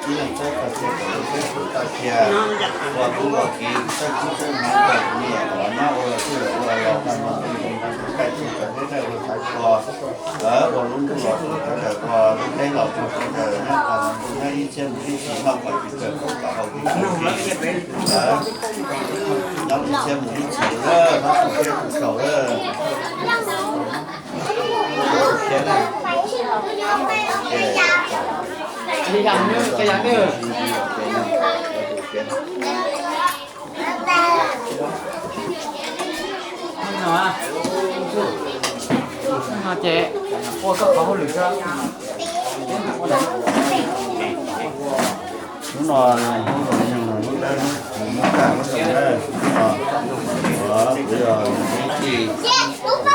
Ib leeg txhawb kho siab kom lub siab txhawb kho siab, ua kuv ua kiv txhawb kuv txhawb hmoov rau kuv niam los nyob ua los twj los ua los tag nrho tus zoo tag nrho kaij tug kawm thiab kaij ua xav tso, ua lub ntuj los tug sawv daws, ua lub teb los tug sawv daws, nyob tag nrho ntuj nyob ib txhiab mus ib txhis noj kom tsis kawg kub kom haus tsis kawg nqhis, nyob ib txhiab mus ib txhis lawm, nyob tug siab tug sau lawm. Hnub no hnub zoo nyoog no hnub dawb hnub kub hnub kaj hnub zoo na, hnub no kuv yog ib tij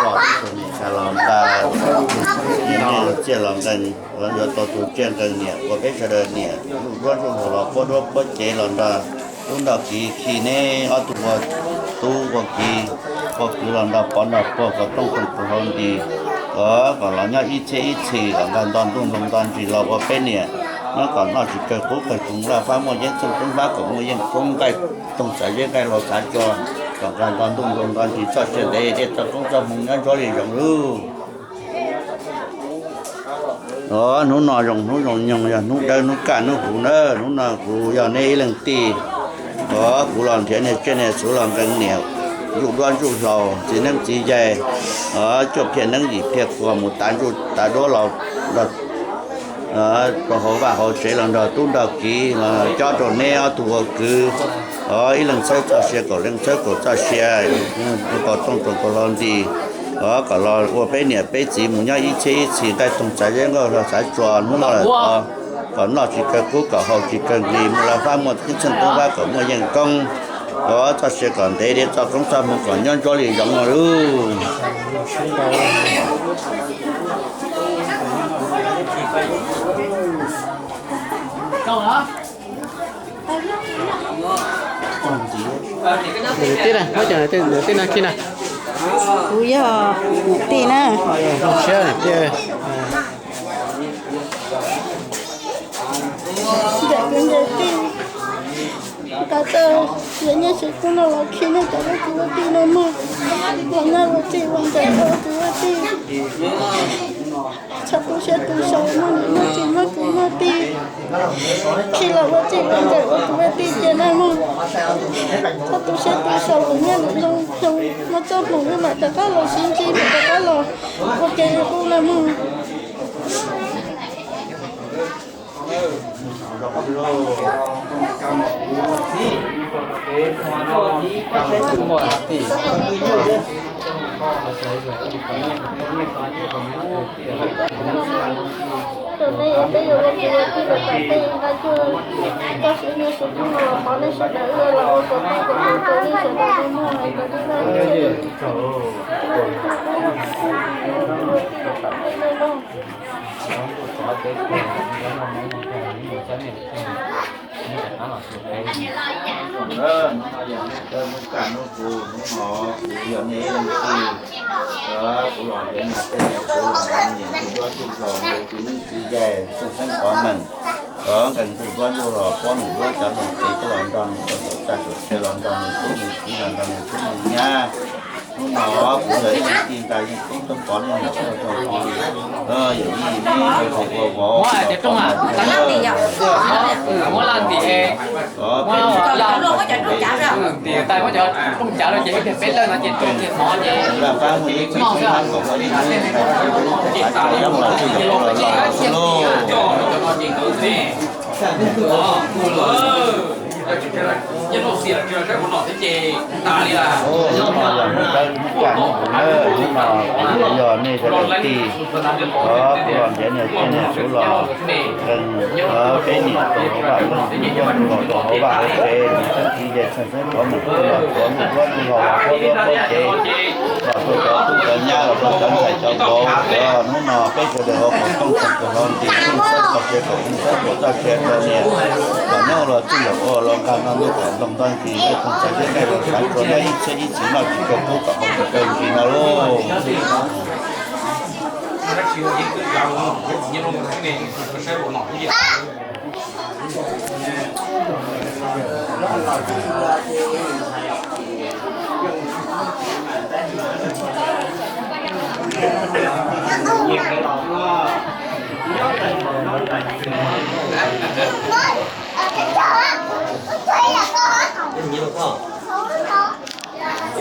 los tus niam tshaj los nqa tus niam nej los txiaj los nqees, yuav tau tus tsiaj nqees niam ua peb sawv daws niam zuj duab zuj hlauv los puab duab puab cev los nrog tub nrog kiv khi neb ob tug ua tub ua kiv ua kwv los nrog pov nrog puag kom rooj tog tus hlau nti, kom los nyob ib txhiab ib txhis kom nqag nto ntuj nto nto ntsis los ua peb niam nyob kom noj tsis kawg qub kawg tsis laj fab muaj yeeb txheej tub fab kom muaj yeej koob nqaij toog txav zeb nqaij laus txav tso, kom nqag nto ntuj nto nto ntsis txoj sia ntev dej txoj koob txoj hmoo nyob ntsuab li zoov lub. Os, hnub no zoo hnub zoo nyoog yog hnub dawb hnub kaj hnub huv na, hnub no kuv yog neb ib leeg tij. Os, kuv los nrhiav niag tsiaj niag txhuv los nqee niam zuj duab zuj hlauv txiv neeb txiv yaig, os, cuaj phiaj neeb yim phiaj kua mus tav ntsuj tav duab los rau hauv vaj hauv tsev los nrog tub nrog kiv los cob rau neb ob tug ua kwv. Os, ib leeg txhawb txoj sia kaum leej txhawb kaum txoj sia, kom rooj tog tus hlau nti, os, kom los ua peb niam peb txiv mus nyob ib txhiab ib txhis nqaij toog txav zeb nqaij laus txav tso hnub no lawm os, kom noj tsis kawg qub kom haus tsis kawg nqhis muaj laj fab muaj yeeb txheej tub fab kom muaj yeej koob, os, txoj sia kom ntev dej txoj koob txoj hmoo kom nyob ntsuab li zoov no lub. Niam tij na, muab cov niam tij no khi na. Kuv yog niam tij na. Zoo siab niam tij. Ntawm kuv ntawm tij, tas txawj tias nyob tsis kub no los khi nej cov ua tij ua tij no mog, los nyob ua txij ua nkawm ua tij ua tij. Txhob tu siab tu sau, muaj niam muaj txiv muaj kwv muaj tij, khi los ua txij ua nkawm ua tij ua tij tiag na mog. Txhob tu siab tu sau, los nyob lwm zoo zoo, muaj txoj hmoov mam rov qab los sib ntsib, mam rov qab los ua ke li qub na mog. Tus nej peb yuav ua kwv ua tij los kom tej nqa cuag txoj sia nyob sib hlub no los pov nej sawv daws los ua kom tij kom pub rau nej sawv daws li mog hais tias nej ua kwv ua tij los kom tej nej mog. Hnub no yog hnub dawb hnub kaj hnub huv hnub no, kuv yog nej ib leeg tij, kuv los nrhiav niam tej niam txiv los nrog niam ntsuj duab ntsuj hlauv, nrog txiv neeb txiv yaig txheej xeeb pov meem, nqee ntsuj duab ntsuj hlauv, puab nws duab cov neeg txiv coj los nrog nws ua txhua tsav txhua se, los nrog nws tub nws kiv, los nrog nws tub nws nyab. Hnub no kuv yog ib leeg tij nqa yeej koob toob pov nej niam txiv, yawm yij neb ua tsaug ua vauv, laj fab muaj yeeb txheej tub fab kom muaj yeej koob, txhua yam los txhua yam los los xwb lauj. Hnub no yog hnub dawb hnub kaj hnub huv na, hnub no kuv yog nej sawv daws tij, kuv los nrhiav niam tej niam txiv los nqee peb niam rau hauv vaj loog, ntsuj duab ntsuj hlauv rau hauv vaj hauv tsev, nws txheeb txiv yaig txheej xeeb pov meem kuj los tuav ntuj duab ntuj hlauv los puab duab puab cev. Los rau cov tub cov nyab, los rau cov ntxhais cov vauv, hnub no peb sawv daws ua qhov rooj txog tus hlau nti txheej xab kom kiag kom ua txhab puas txoj sia rau niam, kom nyob los txij los ua los nqa noj ntuj kom nplooj ntob ntsis, nej txhob txhawj, nej los sawv rau nyob ib txhiab ib txhis noj tsis tau kub kom hau tsis tau ntsis no lauj.